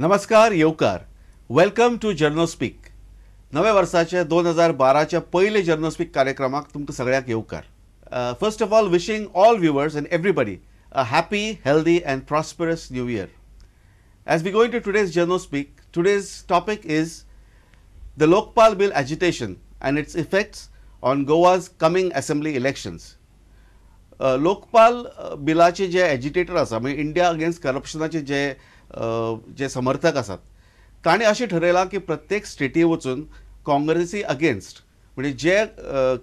नमस्कार, येवकार. Welcome to journo speak. नव्या वर्साचे 2012च्या पयले जर्नो स्पीक कार्यक्रमाक तुमकां सगळ्यांक येवकार. First of all, wishing all viewers and everybody a happy, healthy and prosperous new year. As we go into today's Journo Speak, today's topic is the Lokpal bill agitation and its effects on Goa's coming assembly elections. Lokpal बिलाचे जे agitator आसा, म्हणजे India against करप्शनाचे जे जे समर्थक आसात, तांणी अशें ठरयलां की प्रत्येक स्टेटी वचून काँग्रेसी अगेन्स्ट, म्हणजे जे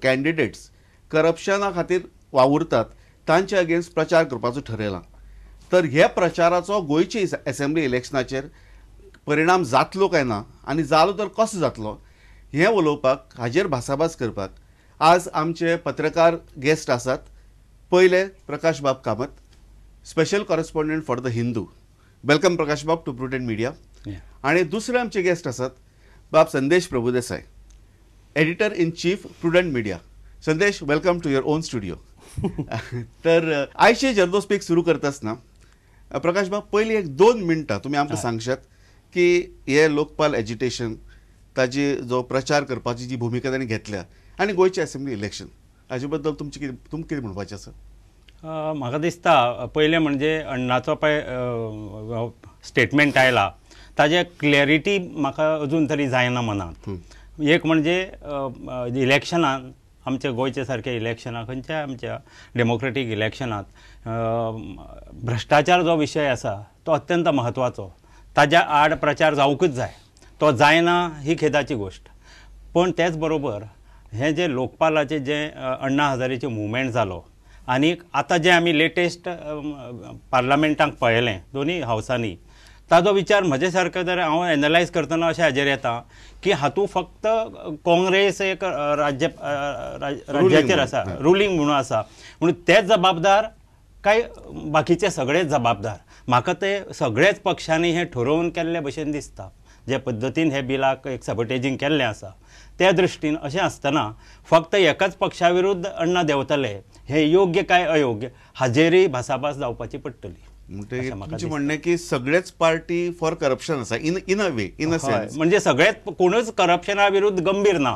कॅन्डिडेट्स करप्शना खातीर वावुरतात तांचे अगेन्स्ट प्रचार करपाचो ठरयला. तर ह्या प्रचाराचो गोंयचे असेंब्ली इलेक्शनाचेर परिणाम जातलो काय ना आनी जालो तर कसो जातलो हें उलोवपाक, हाजेर भासाभास करपाक आज आमचे पत्रकार गेस्ट आसात. पयले प्रकाश बाब Kamat, special correspondent for The Hindu. Welcome Prakash Bab to Prudent Media. आनी दुसरे आमचे गेस्ट आसात बाब संदेश Prabhudesai, editor in chief, Prudent Media. Sandesh, welcome to your own studio. तर आयचे जर्नो स्पीक सुरू करता आसतना प्रकाश बाब, पयलीं एक 2 मिनटां तुमी आमकां सांगशात की हे लोकपाल एजिटेशन, ताजी जो प्रचार करपाची जी भुमिका तांणी घेतल्या आनी गोंयचें असेंब्ली इलेक्शन हाजे बद्दल तुमचें कितें, तुमकां कितें म्हणपाचें आसा? म्हाका दिसता पयलें म्हणजे अण्णाचो पळय स्टेटमेंट आयला ताजे क्लॅरिटी म्हाका अजून तरी जायना मनांत. एक म्हणजे इलेक्शनान आमच्या गोंयचे सारके इलेक्शनां, खंयच्याय आमच्या डेमोक्रेटीक इलेक्शनांत भ्रश्टाचार जो विशय आसा तो अत्यंत म्हत्वाचो, ताज्या आड प्रचार जावंकूच जाय, तो जायना ही खेदाची गोश्ट. पण तेच बरोबर हें जें लोकपालाचें जें अण्णा हजारेचें मुवमेंट जालो आनी आतां जें आमी लेटेस्ट पार्लमेंटाक पळयलें दोनूय हावसांनी, ताजो विचार म्हजे सारको जर हांव एनलायज करतना अशें हाजेर येता की हातूंत फक्त काँग्रेस एक राज्य राज्याचेर आसा, रुलींग म्हणून आसा, म्हणून तेच जबाबदार काय बाकीचे सगळेच जबाबदार? म्हाका ते सगळेच पक्षांनी हें ठरोवन केल्ले भशेन दिसता. जे पद्दतीन हे बिलाक एक सबटेजींग केल्लें आसा त्या दृश्टीन अशें आसतना फक्त एकाच पक्षा विरुद्ध अण्णा देंवतले हें योग्य काय अयोग्य हाजेरय भासाभास जावपाची पडटली. म्हणटकीर तुमचें म्हणणें की सगळेच पार्टी फॉर करप्शन आसा, in a way, in a sense, म्हणजे सगळेच कोणूच करप्शना विरुद्ध गंभीर ना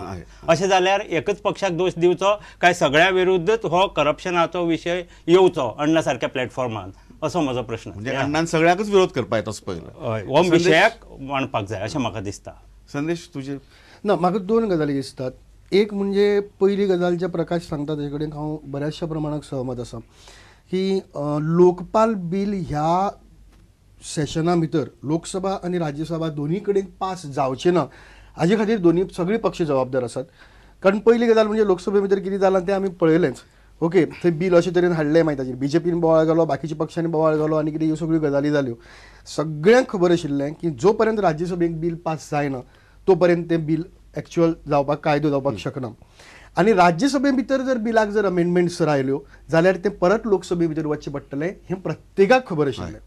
अशें जाल्यार एकच पक्षाक दोश दिवचो काय सगळ्या विरुद्धच हो करप्शनाचो विशय येवचो अण्णा सारक्या प्लॅटफॉर्मान, असो म्हजो प्रश्न. म्हणजे अण्णान सगळ्याकच विरोध करपा येता असो पयलो, हय, हो विशयाक मांडपाक जाय अशें म्हाका दिसता. संदेश, तुजें? ना, म्हाका 2 गजाली दिसतात. एक म्हणजे पयली गजाल जे प्रकाश सांगता ताजे कडेन हांव बऱ्याचशा प्रमाणात सहमत आसा की लोकपाल बील ह्या सेशना भितर लोकसभा आनी राज्यसभा दोन्ही कडेन पास जावचें ना हाजे खातीर दोन्ही सगळे पक्ष जबाबदार आसात. कारण पयली गजाल म्हणजे लोकसभे भितर कितें जालां तें आमी पळयलेंच. ओके, थंय बील अशे तरेन हाडलें, मागीर ताजेर बीजेपीन बोवाळ घालो, बाकीच्या पक्षांनी बोवाळ घालो आनी कितें ह्यो सगळ्यो गजाली जाल्यो. सगळ्यांक खबर आशिल्लें की जो पर्यंत राज्यसभेक बील पास जायना तो पर्यंत तें बील एक्चुअल जावपाक, कायदो जावपाक शकना. आनी राज्यसभे भितर जर बिलाक जर अमेंडमेंट्स जर आयल्यो जाल्यार तें परत लोकसभे भितर वचचें पडटलें हें प्रत्येकाक खबर आशिल्लें.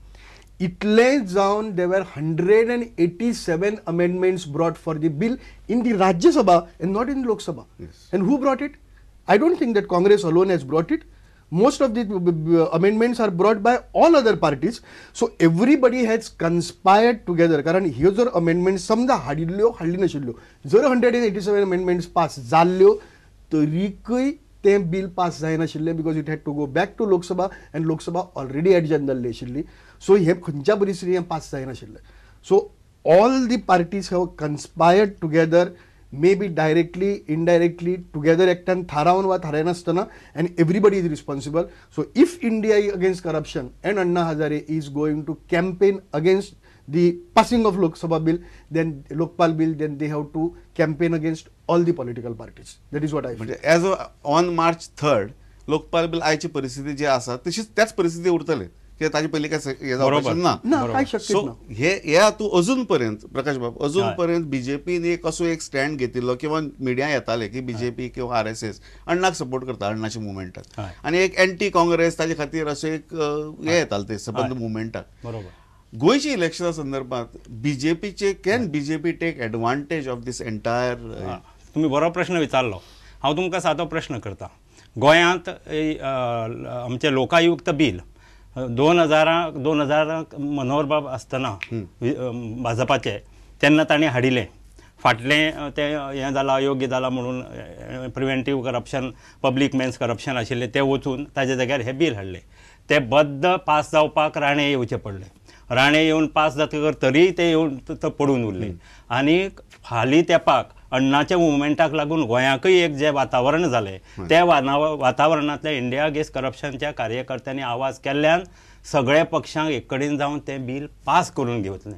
इतलें जावन there were 187 amendments brought for the bill in the Rajya Sabha and not in Lok Sabha. And who brought it? I don't think that Congress alone has brought it. Most of the amendments are brought by all other parties. So everybody has conspired together. कारण ह्यो जर amendments समजा हाडिल्ल्यो, हाडली नाशिल्ल्यो, जर 187 amendments pass जाल्ल्यो तरीकय तें बील पास जायनाशिल्लें, because it had to go back to Lok Sabha and Lok Sabha already adjourn जाल्ली आशिल्ली. सो हें खंयच्या परिस्थितीन हें pass जायनाशिल्लें. So all the parties have conspired together, may be directly, indirectly, together एकट्यान थारावन वा थारायनासतना, and everybody is responsible. So if India against corruption and Anna Hazare is going to campaign against the passing of Lok Sabha bill, then Lokpal bill, then they have to campaign against all the political parties. That is what I म्हणजे as on March 3 Lokpal bill आयची परिस्थिती जी आसा तशीच त्याच परिस्थिती उरतले, कित्याक ताजे पयलीं काय हें जावपाचें ना. कांय शक्य ना. हे हे तूं अजून पर्यंत प्रकाश बाब, अजून पर्यंत बीजेपीन एक असो एक स्टँड घेतिल्लो किंवा मिडिया येताले की बीजेपी किंवा आरएसएस अण्णाक सपोर्ट करता, अण्णाच्या मुवमेंटाक, आनी एक एंटी काँग्रेस ताजे खातीर अशें एक हें येतालें ते सबंद मुवमेंटाक. बरोबर. गोंयच्या इलेक्शना संदर्भात बीजेपीचे, can BJP take advantage of this entire? तुमी बरो प्रश्न विचारलो. हांव तुमकां सादो प्रश्न करता. गोंयांत आमचें लोकायुक्त बील 2000 मनोहरबाब आसतना भाजपाचे तेन्ना तांणी हाडिल्लें. फाटलें तें हें जालां अयोग्य जालां म्हणून preventive corruption public means corruption आशिल्लें तें वचून ताज्या जाग्यार हें बील हाडलें. तें बद्द पास जावपाक राणे येवचें पडलें. राणे येवन पास जातकर तरीय तें येवन पडून उरलें. आनी हालीं तेंपाक अण्णाच्या मुवमेंटाक लागून गोंयाकय एक जें वातावरण जालें त्या वातावरणांतल्या इंडिया अगेन्स्ट करप्शनच्या कार्यकर्त्यांनी आवाज केल्ल्यान सगळ्या पक्षांक एक कडेन जावन तें बील पास करून घेतलें.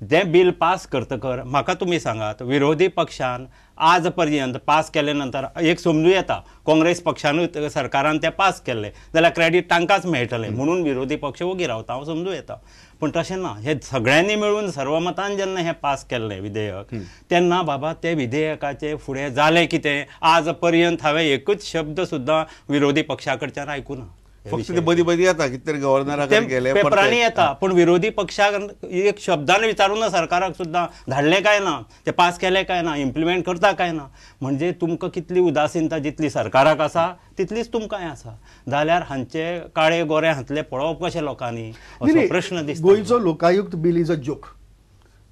तें बील पास करतकर म्हाका तुमी सांगात, विरोधी पक्षान आज पर्यंत पास केले नंतर एक समजू येता काँग्रेस पक्षानूच सरकारान तें पास केल्लें जाल्यार क्रेडीट तांकांच मेळटलें म्हणून विरोधी पक्ष ओगी रावता, हांव समजू येता. पूण तशें ना, हे सगळ्यांनी मेळून सर्वमतान जेन्ना हें पास केल्लें विधेयक तेन्ना बाबा ते विधेयकाचें फुडें जालें कितें आज पर्यंत हांवें एकूच शब्द सुद्दां विरोधी पक्षा कडच्यान आयकूना. फक्त ते बदी बदी येता कितें तरी गव्हर्नरा गेले पेपरांनी येता, पूण विरोधी पक्षाक एक शब्दान विचारून ना सरकाराक सुद्दां धाडलें काय ना, ते पास केलें काय ना, इम्प्लिमेंट करता काय ना. म्हणजे तुमकां कितली उदासीनता जितली सरकाराक आसा तितलीच तुमकांय आसा. जाल्यार हांचे काळे गोरे हांतले पळोवप कशें लोकांनी असो प्रश्न दिसता. गोंयचो Lokayukta bill is a joke,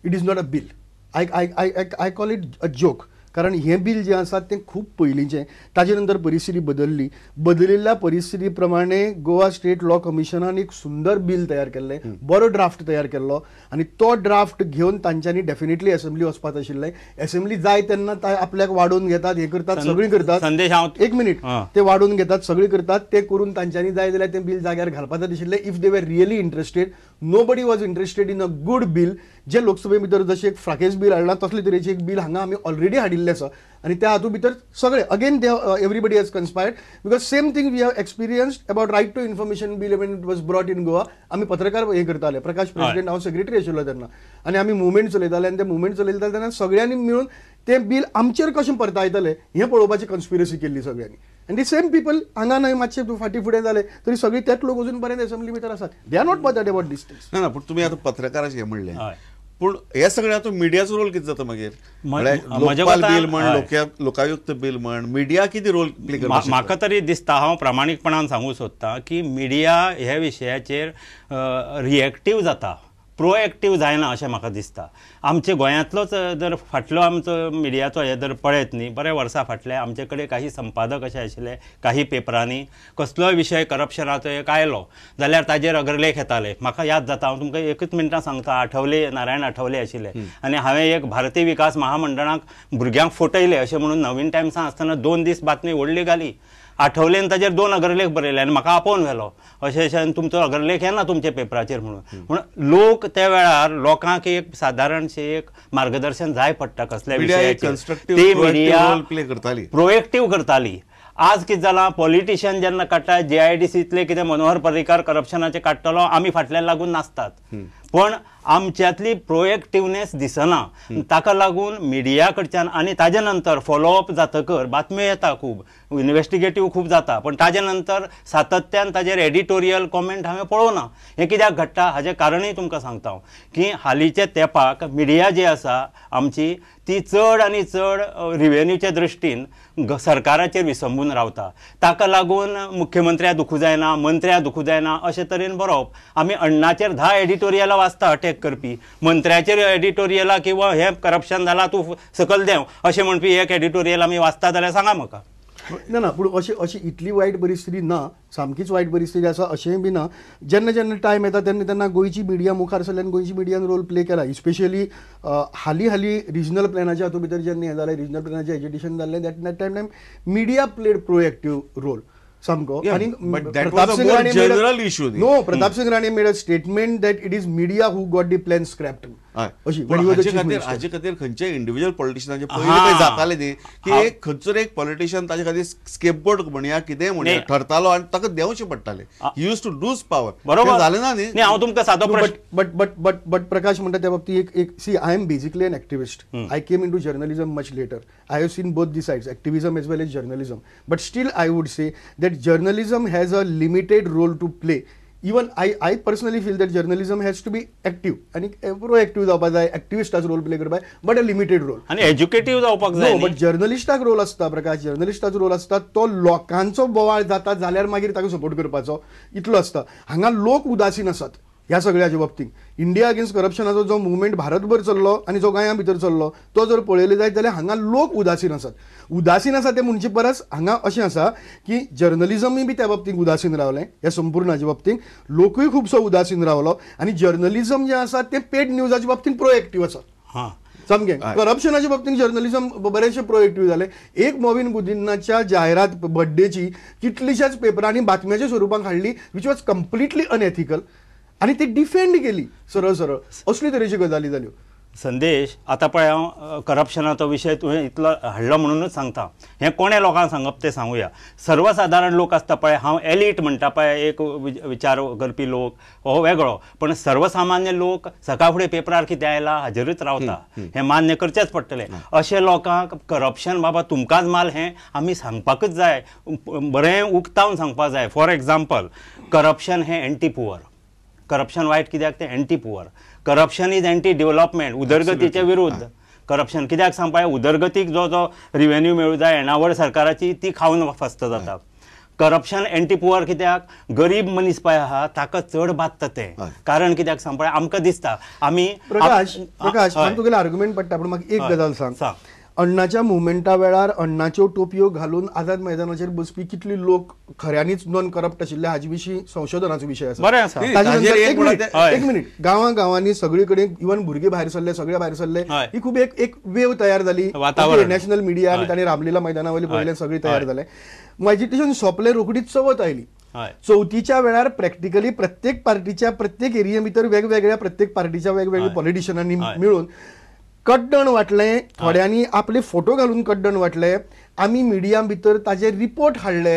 it is not a bill. I I I call it a joke. कारण हें बील जें आसा तें खूब पयलींचें, ताजे नंतर परिस्थिती बदलली, बदलिल्ल्या परिस्थिती प्रमाणे गोवा स्टेट लॉ कमिशनान एक सुंदर बील तयार केल्लें, बरो ड्राफ्ट तयार केल्लो आनी तो ड्राफ्ट घेवन तांच्यांनी डेफिनेटली एसेंब्ली वचपाक आशिल्लें. एसेंब्ली जाय तेन्ना आपल्याक वाडोवन घेतात, हें करतात, सगळीं करतात. संदेश हांव एक मिनीट, ते वाडोवन घेतात, सगळीं करतात, ते करून तांच्यांनी जाय जाल्यार तें बील जाग्यार घालपाक जाय आशिल्लें. If they were really interested, nobody was interested in a good bill. जे लोकसभे भितर जशें एक फ्राकेज बील हाडलां तसले तरेचें एक बील हांगा आमी ऑलरेडी हाडिल्लें आसा आनी त्या हातूंत भितर सगळे again they everybody has conspired because same thing we have experienced about right to information bill when it was brought in Goa. आमी पत्रकार हें करताले, प्रकाश प्रेसिडेंट, हांव सेक्रेटरी आशिल्लो तेन्ना, आनी आमी मुवमेंट चलयताले आनी ते मुवमेंट चलयताले तेन्ना सगळ्यांनी मेळून तें बील आमचेर कशें परतायतले हें पळोवपाची कन्स्पिरसी केल्ली सगळ्यांनी. आनी the same people हांगा न्हय मातशे फाटीं फुडें जाले तरी सगळी तेच लोक अजून पर्यंत एसेंब्ली भितर आसात. They are not bothered about this things. ना ना, पूण तुमी आतां पत्रकाराचें हें म्हणलें, पूण हे सगळ्या आतां मिडियाचो रोल कितें जाता मागीर? लोकपाल बील म्हण, लोकायुक्त बील म्हण, मिडिया कितें रोल प्ले करता? म्हाका तरी दिसता, हांव प्रामाणीकपणान सांगूंक सोदतां की मिडिया ह्या विशयाचेर रिएक्टीव जाता, प्रोएक्टीव जायना अशें म्हाका दिसता. आमचे गोंयांतलोच जर फाटलो आमचो मिडियाचो हे जर पळयत न्ही, बऱ्या वर्सां फाटले आमचे कडेन काही संपादक अशे आशिल्ले, काही पेपरांनी कसलोय विशय करप्शनाचो एक आयलो जाल्यार ताजेर अग्रलेख येताले. म्हाका याद जाता, हांव तुमकां एकूच मिनटां सांगता, आठवले, नारायण आठवले आशिल्ले आनी हांवें एक भारतीय विकास महामंडळाक भुरग्यांक फटयले अशें म्हणून नवीन टायम्सान आसतना 2 दीस बातमी व्हडली घाली. आठवलेन ताजेर 2 अग्रलेख बरयले आनी म्हाका आपोवन व्हेलो, अशें अशें आनी तुमचो अग्रलेख येना तुमच्या पेपराचेर म्हणून. म्हूण लोक त्या वेळार लोकांक एक सादारणशें एक मार्गदर्शन जाय पडटा कसल्या विशयाचेर, ती मिडिया प्रोएक्टीव करताली. आज कितें जालां, पॉलिटिशियन जेन्ना काडटा GIDCतले कितें मनोहर पर्रीकार करप्शनाचें काडटलो, आमी फाटल्यान लागून नासतात, पण आमच्यांतली प्रोएक्टिवनेस दिसना. ताका लागून मिडिया कडच्यान आनी ताजे नंतर फॉलोअप जातकर बातम्यो येता, खूब इन्वेस्टिगेटीव खूब जाता, पण ताजे नंतर सातत्यान ताजेर एडिटोरियल कॉमेंट हांवें पळोवना. हें कित्याक घडटा हाजें कारणूय तुमकां सांगता हांव, की हालींच्या तेंपाक मिडिया जी आसा आमची ती चड आनी चड रिवेन्यूच्या दृश्टीन सरकाराचेर विसंबून रावता. ताका लागून मुख्यमंत्र्या दुखू जायना, मंत्र्या दुखू जायना अशे तरेन बरोवप. आमी अण्णाचेर 10 एडिटोरियलां वाचता अटॅक करपी, मंत्र्याचेर एडिटोरियलां किंवा हें करप्शन जालां तूं सकयल देंव अशें म्हणपी एक एडिटोरियल आमी वाचता जाल्यार सांगा म्हाका. ना ना, पूण अशी अशी इतली वायट परिस्थिती ना, सामकीच वायट परिस्थिती आसा अशेंय बी ना. जेन्ना जेन्ना टायम येता तेन्ना तेन्ना गोंयची मिडिया मुखार सरली आनी गोंयची मिडियान रोल प्ले केला. स्पेशली हालीं हालीं रिजनल प्लॅनाच्या हातूंत भितर जेन्ना हें जालें, रिजनल प्लॅनाचें एजिटेशन जाल्लें, that time time media played proactive role सामको. आनी no, Pratap Singh Rane made a statement that it is media who got the plan scrapped. हाजे खातीर खंयचे इंडिव्हिज्युअल पॉलिटिशियनाचे पयलीं जाताले न्ही की एक खंयचो एक पॉलिटिशियन ताजे खातीर स्केपबोर्ड म्हणया कितें म्हणया ठरतालो आनी ताका देंवचें पडटालें. He used to lose power. बरोबर जालें ना न्ही? हांव तुमकां सादो but but but but but Prakash म्हणटा त्या बाबतीत एक see, I am basically an activist. I came into journalism much later. I have seen both the sides, activism as well as journalism. But still I would say that journalism has a limited role to play Even I personally feel that journalism has to be active आनी प्रोएक्टीव जावपा जाय, एक्टिविस्टाचो role play करपाक, but a limited role. आनी एज्युकेटीव जावपाक जाय. But जर्नलिस्टाक role आसता Prakash, जर्नलिस्टाचो role आसता तो लोकांचो बोवाळ जाता जाल्यार मागीर ताका सपोर्ट करपाचो इतलो आसता. हांगा लोक उदासीन आसात ह्या सगळ्याच्या बाबतींत. इंडिया अगेन्स्ट करप्शनाचो जो मुवमेंट भारतभर चल्लो आनी जो गोंया भितर चल्लो तो जर पळयलो जायत जाल्यार हांगा लोक उदासीन आसात. उदासीन आसा ते म्हणचे परस हांगा अशें आसा की जर्नलिजमूय बी त्या बाबतींत उदासीन रावलें, ह्या संपूर्ण हाच्या बाबतींत लोकूय खुबसो उदासीन रावलो आनी जर्नलिजम जें आसा तें पेड न्यूजाच्या बाबतींत प्रोएक्टीव आसा. सामकें करप्शनाच्या बाबतींत जर्नलिजम बरेचशे प्रोएक्टीव जालें. एक मॉविन गुदिन्हाच्या जायरात बड्डेची कितलीशाच पेपरांनी बातम्याच्या स्वरुपाक हाडली, which was completely unethical, आनी ती डिफेंड केली सरळ सरळ. असले तरेच्यो गजाली जाल्यो. संदेश, आतां पळय हांव करप्शनाचो विशय तुवें इतलो हाडलो म्हणूनच सांगता, हें कोणें लोकांक सांगप तें सांगुया. सर्वसादारण लोक आसता पळय, हांव एलिट म्हणटा पळय, एक विचार करपी लोक हो वेगळो, पण सर्वसामान्य लोक सकाळ फुडें पेपरार कितें आयला हाजेरूच रावता, हें मान्य करचेंच पडटलें. अशें लोकांक करप्शन बाबा तुमकांच माल हें आमी सांगपाकच जाय, बरें उक्तावन सांगपाक जाय. फॉर एग्जाम्पल, करप्शन हें एंटी पुअर. करप्शन वायट कित्याक तें anti poor. Corruption is anti development, उदरगतीचे विरुद्ध करप्शन. कित्याक सांगपा, उदरगतीक जो जो रिवेन्यू मेळूं जाय येणावळ सरकाराची ती खावन फस्त जाता. करप्शन एंटी पुअर कित्याक, गरीब मनीस पळय आहा ताका चड बादता तें. कारण कित्याक सांगपा, आमकां दिसता आमी. प्रकाश, प्रकाश तुगेलो आर्ग्युमेंट पडटा, पूण म्हाका एक गजाल सांग, अण्णाच्या मुवमेंटा वेळार अण्णाच्यो टोपयो घालून आझाद मैदानाचेर बसपी कितले लोक खऱ्यांनीच नॉन करप्ट आशिल्ले हाजे विशीं संशोधनाचो विशय आसा. बरें आसा. एक मिनिट, गांवां गांवांनी सगळे कडेन इवन भुरगे भायर सरले, सगळे भायर सरले, ही खूब एक वेव तयार जाली. नॅशनल मिडिया आनी तांणी रामलीला मैदाना वयले पळयलें, सगळें तयार जालें. एजिटेशन सोंपलें, रोखडीच चवथ आयली. चवथीच्या वेळार प्रॅक्टिकली प्रत्येक पार्टीच्या प्रत्येक एरिये भितर वेगवेगळ्या प्रत्येक पार्टीच्या वेगवेगळ्या पॉलिटिशियनांनी मिळून कड्डण वाटलें, थोड्यांनी आपले फोटो घालून कड्डण वाटले, आमी मिडिया भितर ताजे रिपोर्ट हाडले.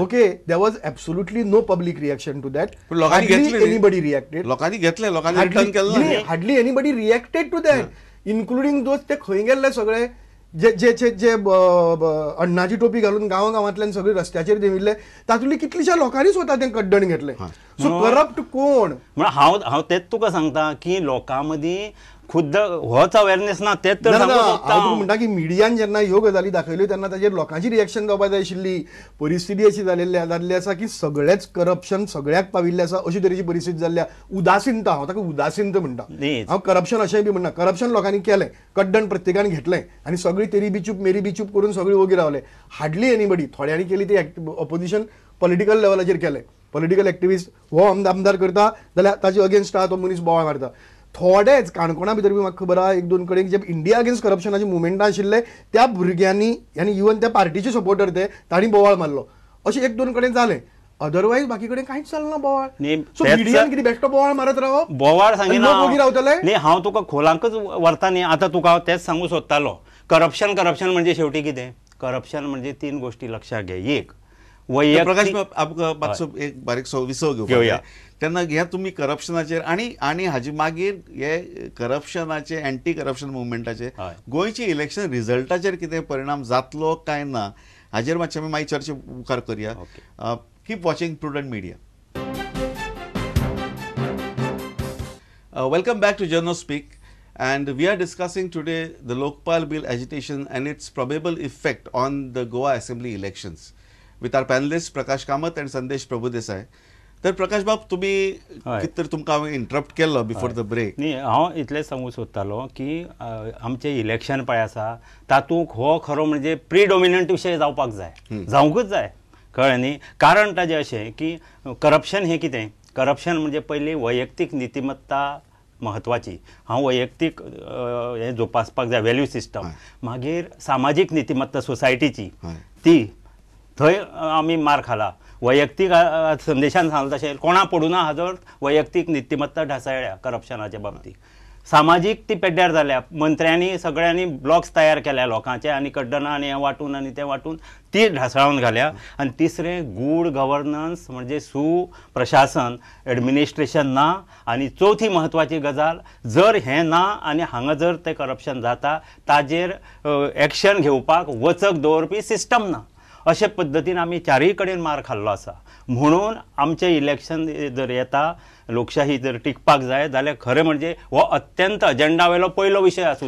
Okay, there was absolutely no public reaction to that. Anybody reacted? लोकांनी घेतले, लोकांनी रिटर्न केलें. Hardly anybody reacted to that, including those ते खंय गेल्ले सगळे जे जे जे जे अण्णाची टोपी घालून गांवा गांवांतल्यान सगळे रस्त्याचेर देंविल्ले, तातूंतले कितलेश्या लोकांनी स्वता तें कड्डण घेतलें. सो करप्ट कोण? म्हणून हांव हांव तेच तुका सांगता की लोकां मदीं खुद्द होच अवेरनेस ना. तेच तर हांव म्हणटा की मिडियान जेन्ना ह्यो गजाली दाखयल्यो तेन्ना ताजेर लोकांची रिएक्शन जावपाक जाय आशिल्ली. परिस्थिती अशी जाल्ली आसा की सगळेच करप्शन सगळ्याक पाविल्लें आसा, अशी तरेची परिस्थिती जाल्ली आसा. उदासीनता, हांव ताका उदासीनता म्हणटा, हांव करप्शन अशेंय बी म्हणना. करप्शन लोकांनी केलें, कड्डण प्रत्येकान घेतलें आनी सगळी तेरी बी चूप मेरी बी चूप करून सगळी ओगी रावले. हार्डली एनीबडी, थोड्यांनी केली ती ऑपोजिशन पॉलिटिकल लेवलाचेर केलें. पॉलिटिकल एक्टिविस्ट हो आमदार करता जाल्यार ताजे अगेन्स्ट आहा तो मनीस बोवाळ मारता. थोडेच काणकोणा भितर बी म्हाका खबर आहा एक दोन कडेन जे इंडिया अगेन्स्ट करप्शनाचे मुवमेंटां आशिल्ले त्या भुरग्यांनी आनी इवन त्या पार्टीचे सपोर्टर ते तांणी बोवाळ मारलो, अशें एक दोन कडेन जालें. अदरवायज बाकी कडेन कांयच चलना बोवाळ. सो मिडियान कितें बेश्टो बोवाळ मारत रावप? बोवाळ सांगिना रावतले न्ही. हांव तुका खोलांकच व्हरता न्ही. आतां तुका हांव तेंच सांगूंक सोदतालो. करप्शन करप्शन म्हणजे शेवटी कितें? करप्शन म्हणजे तीन गोश्टी लक्षात घे. एक प्रकाश, आमकां मातसो एक बारीकसो विसव घेवया तेन्ना हे तुमी करप्शनाचेर आनी आनी हाजे मागीर हे करप्शनाचे एंटी करप्शन मुवमेंटाचे गोंयचे इलेक्शन रिजल्टाचेर कितें परिणाम जातलो काय ना हाजेर मातशें आमी मागीर चर्चे मुखार करया. Keep watching Prudent Media. Welcome back to Journo Speak, and we are discussing today the Lokpal bill agitation and its probable effect on the Goa assembly elections with our panelists Prakash Kamat and Sandesh Prabhudesai. तर प्रकाश बाब, तुम्ही कितें तर तुमकां हांवें interrupt केल्लो before the break. न्ही, हांव इतलेंच सांगूंक सोदतालो की आमचें इलेक्शन पळय आसा तातूंत हो खरो म्हणजे प्रिडोमिनंट विशय जावपाक जाय, जावंकूच जाय, कळ्ळें न्ही. कारण ताजें अशें की करप्शन हें कितें? करप्शन म्हणजे पयलीं वैयक्तीक नितिमत्ता महत्वाची. हांव वैयक्तीक हें जोपासपाक जाय, व्हॅल्यू सिस्टम. मागीर सामाजीक नितिमत्ता सोसायटीची, ती थंय आमी मार खाला. वैयक्तीक संदेशान सांगलां तशें कोणा पडूं ना हाजो अर्थ वैयक्तीक नितिमत्ता ढासाळ्या करप्शनाच्या बाबतींत. सामाजीक ती पेड्ड्यार जाल्या, मंत्र्यांनी सगळ्यांनी ब्लॉक्स तयार केल्या लोकांचे आनी कड्डणां आनी हें वांटून आनी तें वांटून ती ढासळावन घाल्या. आनी तिसरें गूड गव्हर्नन्स म्हणजे सुप्रशासन, एडमिनिस्ट्रेशन ना. आनी चवथी म्हत्वाची गजाल, जर हें ना आनी हांगा जर तें करप्शन जाता ताजेर एक्शन घेवपाक वचक दवरपी सिस्टम ना. अशे पद्दतीन आमी चारूय कडेन मार खाल्लो आसा. म्हणून आमचें इलेक्शन जर येता, लोकशाही जर टिकपाक जाय जाल्यार खरें म्हणजे हो अत्यंत अजेंडा वयलो पयलो विशय आसूं जाय.